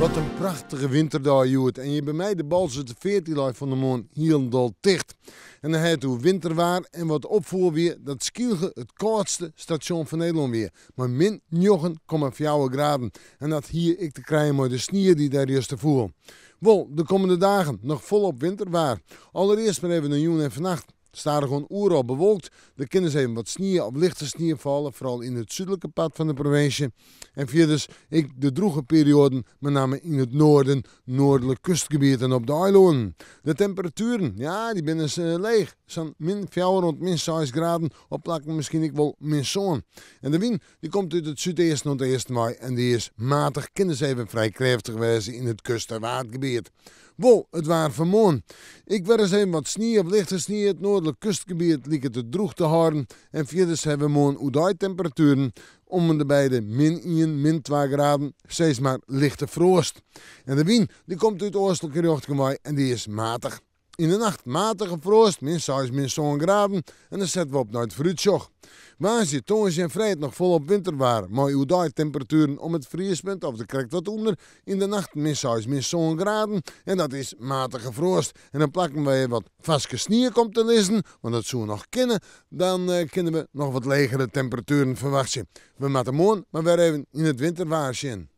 Wat in prachtige winterdei hjoed en hjir by my de Boalserter Feart dy lei fan 'e moarn hielendal ticht. En dan ha it oer winterwaar en wat opfoel wie dat Skylge it kâldste stasjon fan Nederlân wie mei min 9,4 graden en dat hie ek te krijen mei de snie dy't dêr juster foel. Wol, de kommende dagen noch folop winterwaar. Allerearst mar even nei jûn en fannacht. Stadichoan oeral bewolkt. Der kin ris even wat snie of lichte snie falle, foaral yn it súdlike part fan de provinsje. En fierders ek de drûge perioaden, mei namme yn it noarden, noardlik kustgebiet en op de eilannen. De temperatueren, ja, dy binne leech, sa'n min fjouwer oant min seis graden, op plakken miskien ek wol min sân. En de wyn, dy komt út it súdeasten oant easten wei en dy is matich, kin dus even frij krêftich wêze yn it kust en waadgebiet. Wol, it waar fan moarn. Ek wer ris even wat snie of lichte snie. It noardlik kustgebiet liket it drûch te hâlden en fierders hawwe we moarn oerdei temperatueren om en by de min ien, min twa graden, sis mar lichte froast. En de wyn, dy komt út oastlike rjochting wei en dy is matich. Yn de nacht matige froast, min seis, min sân graden en dan sette we op nei it foarútsjoch. Woansdei, tongersdei en freed noch folop winterwaar, mei oerdei temperatueren om it friespunt of der krekt wat ûnder. Yn de nacht min seis, min sân graden en dat is matige froast. En op plakken wêr wat farske snie komt te lizzen, want dat soe noch kinne, dan kinne we noch wat legere temperatueren ferwachtsje. We moatte moarn mar wer even yn it winterwaar sjen.